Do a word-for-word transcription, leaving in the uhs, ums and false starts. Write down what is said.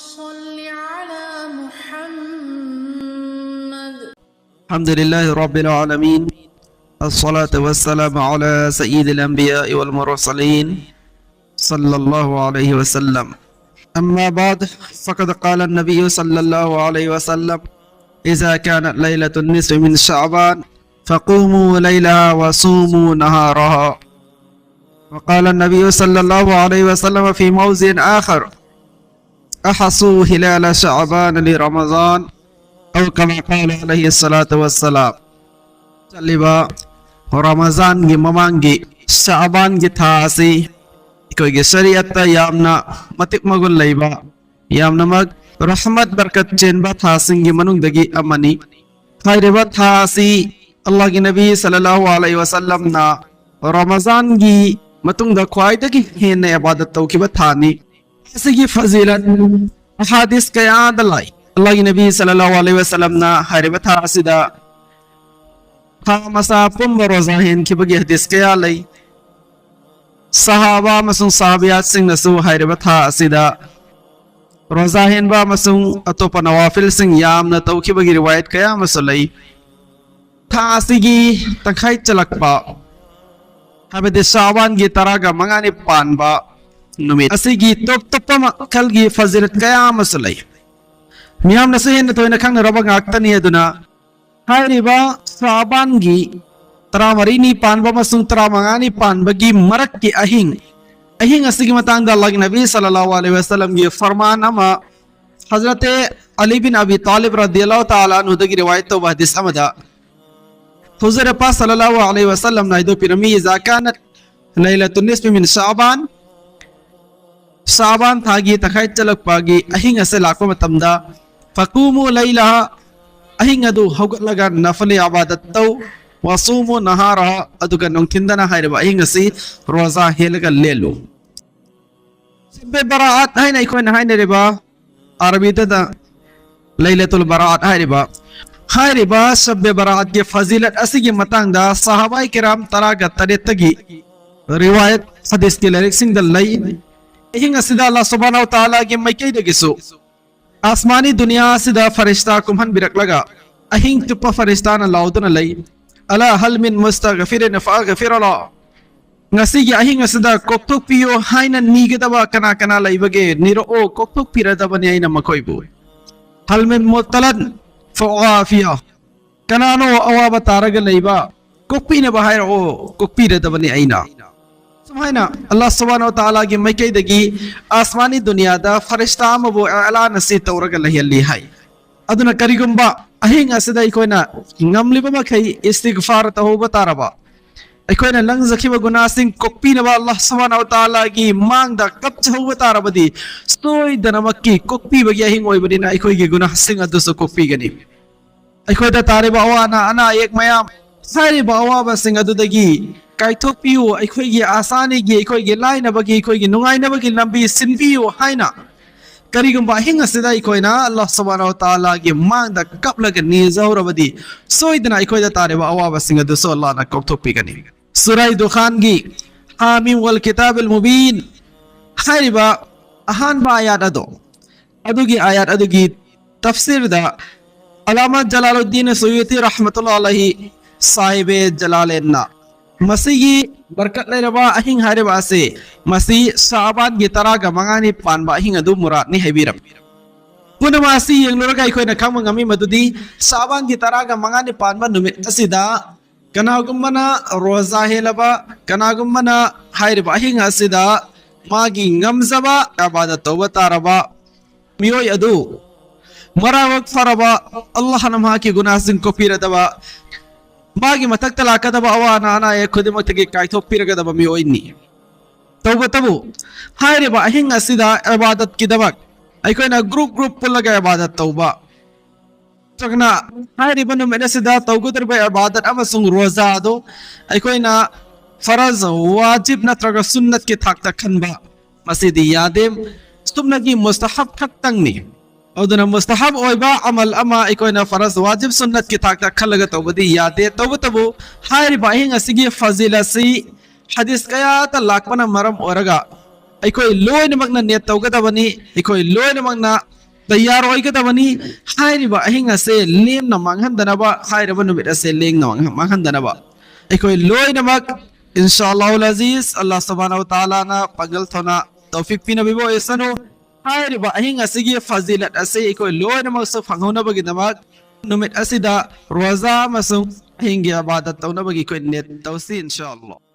صل على محمد. الحمد لله رب العالمين. الصلاة والسلام على سيد الأنبياء والمرسلين، صلى الله عليه وسلم. أما بعد، فقد قال النبي صلى الله عليه وسلم: إذا كانت ليلة النصف من شعبان فقوموا ليلها وصوموا نهارها. وقال النبي صلى الله عليه وسلم في موضع آخر: أحصوا هلال شعبان لرمضان، أو كما قال عليه الصلاة والسلام. ꯆꯠꯂꯤꯕ ꯔꯃꯖꯥꯟꯒꯤ ꯃꯃꯥꯡꯒꯤ ꯁꯥꯕꯥꯟꯒꯤ ꯊꯥ ꯑꯁꯤ ꯑꯩꯈꯣꯏꯒꯤ ꯁꯔꯤꯌꯠꯇ ꯌꯥꯝꯅ ꯃꯇꯤꯛ ꯃꯒꯨꯟ ꯂꯩꯕ, ꯌꯥꯝꯅꯃꯛ ꯔꯍꯃꯠ ꯕꯔꯀꯠ ꯆꯦꯟꯕ ꯊꯥꯁꯤꯡꯒꯤ ꯃꯅꯨꯡꯗꯒꯤ ꯑꯃꯅꯤ꯫ ꯍꯥꯏꯔꯤꯕ ꯊꯥ ꯑꯁꯤ ꯑꯜꯂꯥꯍꯒꯤ ꯅꯕꯤ ꯁꯜꯂꯜꯂꯥꯍꯨ ꯑꯂꯩꯍꯤ ꯋꯁꯜꯂꯝꯅ ꯔꯃꯖꯥꯟꯒꯤ ꯃꯇꯨꯡꯗ ꯈ꯭ꯋꯥꯏꯗꯒꯤ ꯍꯦꯟꯅ ꯏꯕꯥꯗꯠ ꯇꯧꯈꯤꯕ ꯊꯥꯅꯤ꯫ ꯑꯁꯤꯒꯤ ꯐꯖꯤꯂꯠ ꯑꯍꯥꯗꯤꯁ ꯀꯌꯥꯗ ꯂꯥꯛꯏ꯫ ꯑꯜꯂꯥꯍꯒꯤ ꯅꯕꯤ ꯁꯜꯂꯜꯂꯥꯍꯨ ꯑꯂꯩꯍꯤ ꯋꯁꯜꯂꯝꯅ ꯍꯥꯏꯔꯤꯕ ꯊꯥ ꯑꯁꯤꯗ ꯊꯥ ꯃꯆꯥ ꯄꯨꯝꯕ ꯔꯣꯖꯥ ꯍꯦꯟꯈꯤꯕꯒꯤ ꯍꯗꯤꯁ ꯀꯌꯥ ꯂꯩ꯫ ꯁꯍꯥꯕꯥ ꯑꯃꯁꯨꯡ ꯁꯍꯥꯕꯤꯌꯥꯠꯁꯤꯡꯅꯁꯨ ꯍꯥꯏꯔꯤꯕ ꯊꯥ ꯑꯁꯤꯗ ꯔꯣꯖꯥ ꯍꯦꯟꯕ ꯑꯃꯁꯨꯡ ꯑꯇꯣꯞꯄ ꯅꯋꯥꯐꯤꯜꯁꯤꯡ ꯌꯥꯝꯅ ꯇꯧꯈꯤꯕꯒꯤ ꯔꯤꯋꯥꯌꯠ ꯀꯌꯥ ꯑꯃꯁꯨ ꯂꯩ꯫ ꯊꯥ ꯑꯁꯤꯒꯤ ꯇꯪꯈꯥꯏ ꯆꯜꯂꯛꯄ, ꯍꯥꯏꯕꯗꯤ ꯁꯥꯕꯥꯟꯒꯤ ꯇꯔꯥꯒ ꯃꯉꯥꯅꯤ ꯄꯥꯟꯕ ꯅꯨꯃꯤꯠ ꯑꯁꯤꯒꯤ ꯇꯣꯞ ꯇꯣꯞꯄ ꯃꯈꯜꯒꯤ ꯐꯖꯤꯂꯠ ꯀꯌꯥ ꯑꯃꯁꯨ ꯂꯩ꯫ ꯃꯤꯌꯥꯝꯅꯁꯨ ꯍꯦꯟꯅ ꯊꯣꯏꯅ ꯈꯪꯅꯔꯕ ꯉꯥꯛꯇꯅꯤ꯫ ꯑꯗꯨꯅ ꯍꯥꯏꯔꯤꯕ ꯁꯥꯕꯥꯟꯒꯤ ꯇꯔꯥꯃꯔꯤꯅꯤ ꯄꯥꯟꯕ ꯑꯃꯁꯨꯡ ꯇꯔꯥꯃꯉꯥꯅꯤ ꯄꯥꯟꯕꯒꯤ ꯃꯔꯛꯀꯤ ꯑꯍꯤꯡ, ꯑꯍꯤꯡ ꯑꯁꯤꯒꯤ ꯃꯇꯥꯡꯗ ꯑꯜꯂꯥꯍꯒꯤ ꯅꯕꯤ ꯁꯜꯂꯜꯂꯥꯍꯨ ꯑꯂꯩꯍꯤ ꯋꯁꯜꯂꯝꯒꯤ ꯐꯔꯃꯥꯟ ꯑꯃ ꯍꯖꯔꯠ ꯑꯂꯤ ꯕꯤꯟ ꯑꯕꯤ ꯇꯥꯂꯤꯕ ꯔꯗꯤꯌꯜꯂꯥꯍꯨ ꯇꯥꯂꯥ ꯑꯟꯍꯨꯗꯒꯤ ꯔꯤꯋꯥꯌꯠ ꯇꯧꯕ ꯍꯗꯤꯁ ꯑꯃꯗ ꯍꯨꯖꯨꯔ ꯄꯥꯛ ꯁꯜꯂꯜꯂꯥꯍꯨ ꯑꯂꯩꯍꯤ ꯋꯁꯜꯂꯝꯅ ꯍꯥꯏꯗꯣꯛꯄꯤꯔꯝꯃꯤ: "ꯏꯖꯥ ꯀꯥꯅꯠ ꯂꯩꯂꯇꯨꯟ ꯅꯤꯁꯐꯤ ꯃꯤꯟ ꯁꯥꯕꯥꯟ", ꯁꯥꯕꯥꯟ ꯊꯥꯒꯤ ꯇꯪꯈꯥꯏ ꯆꯜꯂꯛꯄꯒꯤ ꯑꯍꯤꯡ ꯑꯁꯤ ꯂꯥꯛꯄ ꯃꯇꯝꯗ, "ꯐꯀꯨꯃꯨ ꯂꯩꯂꯍꯥ", ꯑꯍꯤꯡ ꯑꯗꯨ ꯍꯧꯒꯠꯂꯒ ꯅꯐꯂꯤ ꯑꯕꯥꯗꯠ ꯇꯧ, "ꯋꯁꯨꯃꯨ ꯅꯍꯥꯔꯍꯥ", ꯑꯗꯨꯒ ꯅꯨꯡꯊꯤꯟꯗꯅ ꯍꯥꯏꯔꯤꯕ ꯑꯍꯤꯡ ꯑꯁꯤ ꯔꯣꯖꯥ ꯍꯦꯜꯂꯒ ꯂꯦꯜꯂꯨ꯫ ꯁꯕꯦ ꯕꯔꯥꯑꯠ ꯍꯥꯏꯅ ꯑꯩꯈꯣꯏꯅ ꯍꯥꯏꯅꯔꯤꯕ, ꯑꯔꯕꯤꯗꯗ ꯂꯩꯂꯇꯨꯜ ꯕꯔꯥꯑꯠ ꯍꯥꯏꯔꯤꯕ, ꯍꯥꯏꯔꯤꯕ ꯁꯕꯦ ꯕꯔꯥꯑꯠꯀꯤ ꯐꯖꯤꯂꯠ ꯑꯁꯤꯒꯤ ꯃꯇꯥꯡꯗ ꯁꯍꯥꯕꯥꯏ ꯀꯤꯔꯥꯝ ꯇꯔꯥꯒ ꯇꯔꯦꯠꯇꯒꯤ ꯔꯤꯋꯥꯌꯠ ꯍꯗꯤꯁꯀꯤ ꯂꯥꯏꯔꯤꯛꯁꯤꯡꯗ ꯂꯩ꯫ ꯑꯍꯤꯡ ꯑꯁꯤꯗ ꯑꯜꯂꯥꯍ ꯁꯨꯕꯍꯥꯅꯍꯨ ꯋ ꯇꯥꯂꯥꯒꯤ ꯃꯥꯏꯀꯩꯗꯒꯤꯁꯨ ꯑꯥꯁꯃꯥꯅꯤ ꯗꯨꯅꯤꯌꯥ ꯑꯁꯤꯗ ꯐꯔꯤꯁꯇꯥ ꯀꯨꯝꯍꯟꯕꯤꯔꯛꯂꯒ ꯑꯍꯤꯡ ꯆꯨꯞꯄ ꯐꯔꯤꯁꯇꯥꯅ ꯂꯥꯎꯗꯨꯅ ꯂꯩ, "ꯑꯂꯥ ꯍꯜ ꯃꯤꯟ ꯃꯨꯁꯇꯒꯐꯤꯔꯤꯟ ꯐꯥꯒꯐꯤꯔ ꯂꯥ?" ꯉꯁꯤꯒꯤ ꯑꯍꯤꯡ ꯑꯁꯤꯗ ꯀꯣꯛꯊꯣꯛꯄꯤꯌꯨ ꯍꯥꯏꯅ ꯅꯤꯒꯗꯕ ꯀꯅꯥ ꯀꯅꯥ ꯂꯩꯕꯒꯦ? ꯅꯤꯔꯛꯑꯣ, ꯀꯣꯛꯊꯣꯛꯄꯤꯔꯗꯕꯅꯤ ꯑꯩꯅ ꯃꯈꯣꯏꯕꯨ꯫ "ꯍꯜ ꯃꯤꯟ ꯃꯨꯕꯇꯂꯥꯟ ꯐꯥꯎꯑꯥꯐꯤꯌꯥ?" ꯀꯅꯥꯅꯣ ꯑꯋꯥꯕ ꯇꯥꯔꯒ ꯂꯩꯕ? ꯀꯣꯛꯄꯤꯅꯕ ꯍꯥꯏꯔꯛꯑꯣ, ꯀꯣꯛꯄꯤꯔꯗꯕꯅꯤ ꯑꯩꯅ꯫ ꯁꯨꯃꯥꯏꯅ ꯑꯜꯂꯥꯍ ꯁꯨꯕꯍꯥꯅꯍꯨ ꯋ ꯇꯥꯂꯥꯒꯤ ꯃꯥꯏꯀꯩꯗꯒꯤ ꯑꯥꯁꯃꯥꯅꯤ ꯗꯨꯅꯤꯌꯥꯗ ꯐꯔꯤꯁꯇꯥ ꯑꯃꯕꯨ ꯑꯦꯂꯥꯟ ꯑꯁꯤ ꯇꯧꯔꯒ ꯂꯩꯍꯜꯂꯤ ꯍꯥꯏ꯫ ꯑꯗꯨꯅ ꯀꯔꯤꯒꯨꯝꯕ ꯑꯍꯤꯡ ꯑꯁꯤꯗ ꯑꯩꯈꯣꯏꯅ ꯉꯝꯂꯤꯕ ꯃꯈꯩ ꯏꯁꯇꯤꯒꯐꯥꯔ ꯇꯧꯍꯧꯕ ꯇꯥꯔꯕ, ꯑꯩꯈꯣꯏꯅ ꯂꯪꯖꯈꯤꯕ ꯒꯨꯅꯥꯁꯤꯡ ꯀꯣꯛꯄꯤꯅꯕ ꯑꯜꯂꯥꯍ ꯁꯨꯕꯍꯥꯅꯍꯨ ꯋ ꯇꯥꯂꯥꯒꯤ ꯃꯥꯡꯗ ꯀꯞꯆꯍꯧꯕ ꯇꯥꯔꯕꯗꯤ, ꯁꯣꯏꯗꯅꯃꯛꯀꯤ ꯀꯣꯛꯄꯤꯕꯒꯤ ꯑꯍꯤꯡ ꯑꯣꯏꯕꯅꯤꯅ ꯑꯩꯈꯣꯏꯒꯤ ꯒꯨꯅꯥꯁꯤꯡ ꯑꯗꯨꯁꯨ ꯀꯣꯛꯄꯤꯒꯅꯤ꯫ ꯑꯩꯈꯣꯏꯗ ꯇꯥꯔꯤꯕ ꯑꯋꯥ ꯑꯅꯥ, ꯑꯅꯥ ꯑꯌꯦꯛ ꯃꯌꯥꯝ, ꯍꯥꯏꯔꯤꯕ ꯑꯋꯥꯕꯁꯤꯡ ꯑꯗꯨꯗꯒꯤ ꯀꯥꯏꯊꯣꯛꯄꯤꯌꯨ꯫ ꯑꯩꯈꯣꯏꯒꯤ ꯑꯥꯁꯥꯅꯤꯒꯤ, ꯑꯩꯈꯣꯏꯒꯤ ꯂꯥꯏꯅꯕꯒꯤ, ꯑꯩꯈꯣꯏꯒꯤ ꯅꯨꯡꯉꯥꯏꯅꯕꯒꯤ ꯂꯝꯕꯤ ꯁꯤꯟꯕꯤꯌꯨ ꯍꯥꯏꯅ ꯀꯔꯤꯒꯨꯝꯕ ꯑꯍꯤꯡ ꯑꯁꯤꯗ ꯑꯩꯈꯣꯏꯅ ꯑꯜꯂꯥꯍ ꯁꯨꯕꯍꯥꯅꯍꯨ ꯋ ꯇꯥꯂꯥꯒꯤ ꯃꯥꯡꯗ ꯀꯞꯂꯒ ꯅꯤꯖꯍꯧꯔꯕꯗꯤ, ꯁꯣꯏꯗꯅ ꯑꯩꯈꯣꯏꯗ ꯇꯥꯔꯤꯕ ꯑꯋꯥꯕꯁꯤꯡ ꯑꯗꯨꯁꯨ ꯑꯜꯂꯥꯍꯅ ꯀꯣꯛꯊꯣꯛꯄꯤꯒꯅꯤ꯫ ꯁꯨꯔꯥꯏ ꯗꯨꯈꯥꯟꯒꯤ "ꯍꯥꯃꯤꯝ ꯋꯜ ꯀꯤꯇꯥꯕꯤꯜ ꯃꯨꯕꯤꯟ" ꯍꯥꯏꯔꯤꯕ ꯑꯍꯥꯟꯕ ꯑꯥꯌꯥꯠ ꯑꯗꯣ, ꯑꯗꯨꯒꯤ ꯑꯥꯌꯥꯠ ꯑꯗꯨꯒꯤ ꯇꯐꯁꯤꯔꯗ ꯑꯂꯥꯃꯥ ꯖꯂꯥꯂꯨꯗꯗꯤꯟ ꯁꯨꯌꯨꯇꯤ ꯔꯍꯃꯇꯨꯜꯂꯥꯍꯤ ꯑꯂꯩꯍꯤ ꯁꯥꯍꯤꯕꯦ ꯖꯂꯥꯂꯦꯟꯅ ꯃꯁꯤꯒꯤ ꯕꯔꯀꯠ ꯂꯩꯔꯕ ꯑꯍꯤꯡ ꯍꯥꯏꯔꯤꯕ ꯑꯁꯤ, ꯃꯁꯤ ꯁꯥꯕꯥꯟꯒꯤ ꯇꯔꯥꯒ ꯃꯉꯥꯅꯤ ꯄꯥꯟꯕ ꯑꯍꯤꯡ ꯑꯗꯨ ꯃꯨꯔꯥꯠꯅꯤ ꯍꯥꯏꯕꯤꯔꯝꯃꯤ꯫ ꯄꯨꯝꯅꯃꯛ ꯑꯁꯤ ꯌꯦꯡꯂꯨꯔꯒ ꯑꯩꯈꯣꯏꯅ ꯈꯪꯕ ꯉꯝꯃꯤ ꯃꯗꯨꯗꯤ ꯁꯥꯕꯥꯟꯒꯤ ꯇꯔꯥꯒ ꯃꯉꯥꯅꯤ ꯄꯥꯟꯕ ꯅꯨꯃꯤꯠ ꯑꯁꯤꯗ ꯀꯅꯥꯒꯨꯝꯕꯅ ꯔꯣꯖꯥ ꯍꯦꯜꯂꯕ, ꯀꯅꯥꯒꯨꯝꯕꯅ ꯍꯥꯏꯔꯤꯕ ꯑꯍꯤꯡ ꯑꯁꯤꯗ ꯃꯥꯒꯤ ꯉꯝꯖꯕ ꯏꯕꯥꯗꯠ ꯇꯧꯕ ꯇꯥꯔꯕ ꯃꯤꯑꯣꯏ ꯑꯗꯨ ꯃꯔꯥꯃꯛ ꯐꯔꯕ, ꯑꯜꯂꯥꯍꯅ ꯃꯍꯥꯛꯀꯤ ꯒꯨꯅꯥꯁꯤꯡ ꯀꯣꯛꯄꯤꯔꯗꯕ, ꯃꯥꯒꯤ ꯃꯊꯛꯇ ꯂꯥꯛꯀꯗꯕ ꯑꯋꯥ ꯑꯅꯥ, ꯑꯅꯥ ꯑꯌꯦꯛ ꯈꯨꯗꯤꯡꯃꯛꯇꯒꯤ ꯀꯥꯏꯊꯣꯛꯄꯤꯔꯒꯗꯕ ꯃꯤꯑꯣꯏꯅꯤ꯫ ꯇꯧꯕꯇꯕꯨ, ꯍꯥꯏꯔꯤꯕ ꯑꯍꯤꯡ ꯑꯁꯤꯗ ꯏꯕꯥꯗꯠꯀꯤꯗꯃꯛ ꯑꯩꯈꯣꯏꯅ ꯒ꯭ꯔꯨꯞ ꯒ꯭ꯔꯨꯞ ꯄꯨꯜꯂꯒ ꯏꯕꯥꯗꯠ ꯇꯧꯕ, ꯅꯠꯇ꯭ꯔꯒꯅ ꯍꯥꯏꯔꯤꯕ ꯅꯨꯃꯤꯠ ꯑꯁꯤꯗ ꯇꯧꯒꯗꯧꯔꯤꯕ ꯏꯕꯥꯗꯠ ꯑꯃꯁꯨꯡ ꯔꯣꯖꯥ ꯑꯗꯨ ꯑꯩꯈꯣꯏꯅ ꯐꯔꯖ, ꯋꯥꯖꯤꯕ ꯅꯠꯇ꯭ꯔꯒ ꯁꯨꯟꯅꯠꯀꯤ ꯊꯥꯛꯇ ꯈꯟꯕ, ꯃꯁꯤꯗꯤ ꯌꯥꯗꯦ꯫ ꯁꯨꯞꯅꯒꯤ ꯃꯨꯁꯇꯍꯕ ꯈꯛꯇꯪꯅꯤ꯫ ꯑꯗꯨꯅ ꯃꯨꯁꯇꯍꯕ ꯑꯣꯏꯕ ꯑꯃꯜ ꯑꯃ ꯑꯩꯈꯣꯏꯅ ꯐꯔꯖ, ꯋꯥꯖꯤꯕ, ꯁꯨꯟꯅꯠꯀꯤ ꯊꯥꯛꯇ ꯈꯜꯂꯒ ꯇꯧꯕꯗꯤ ꯌꯥꯗꯦ꯫ ꯇꯧꯕꯇꯕꯨ ꯍꯥꯏꯔꯤꯕ ꯑꯍꯤꯡ ꯑꯁꯤꯒꯤ ꯐꯖꯤꯜ ꯑꯁꯤ ꯍꯗꯤꯁ ꯀꯌꯥꯗ ꯂꯥꯛꯄꯅ ꯃꯔꯝ ꯑꯣꯏꯔꯒ ꯑꯩꯈꯣꯏ ꯂꯣꯏꯅꯃꯛꯅ ꯅꯤꯌꯠ ꯇꯧꯒꯗꯕꯅꯤ꯫ ꯑꯩꯈꯣꯏ ꯂꯣꯏꯅꯃꯛꯅ ꯇꯌꯥꯔ ꯑꯣꯏꯒꯗꯕꯅꯤ꯫ ꯍꯥꯏꯔꯤꯕ ꯑꯍꯤꯡ ꯑꯁꯦ ꯂꯦꯝꯅ ꯃꯥꯡꯍꯟꯗꯅꯕ, ꯍꯥꯏꯔꯤꯕ ꯅꯨꯃꯤꯠ ꯑꯁꯦ ꯂꯦꯝꯅ ꯃꯥꯡꯍꯟ- ꯃꯥꯡꯍꯟꯗꯅꯕ꯫ ꯑꯩꯈꯣꯏ ꯂꯣꯏꯅꯃꯛ, ꯏꯟꯁꯥ ꯑꯜꯂꯥꯍꯨꯜ ꯑꯖꯤꯖ, ꯑꯜꯂꯥꯍ ꯁꯨꯕꯍꯥꯅꯍꯨ ꯋ ꯇꯥꯂꯥꯅ ꯄꯥꯡꯒꯜ ꯊꯧꯅꯥ ꯇꯧꯐꯤꯛ ꯄꯤꯅꯕꯤꯕ ꯑꯣꯏꯁꯅꯨ꯫ ꯍꯥꯏꯔꯤꯕ ꯑꯍꯤꯡ ꯑꯁꯤꯒꯤ ꯐꯖꯤꯂꯠ ꯑꯁꯤ ꯑꯩꯈꯣꯏ ꯂꯣꯏꯅꯃꯛꯁꯨ ꯐꯪꯍꯧꯅꯕꯒꯤꯗꯃꯛ ꯅꯨꯃꯤꯠ ꯑꯁꯤꯗ ꯔꯣꯖꯥ ꯑꯃꯁꯨꯡ ꯑꯍꯤꯡꯒꯤ ꯑꯕꯥꯗꯠ ꯇꯧꯅꯕꯒꯤ ꯑꯩꯈꯣꯏ ꯅꯤꯌꯠ ꯇꯧꯁꯤ, ꯏꯟꯁꯥ ꯑꯜꯂꯥꯍ꯫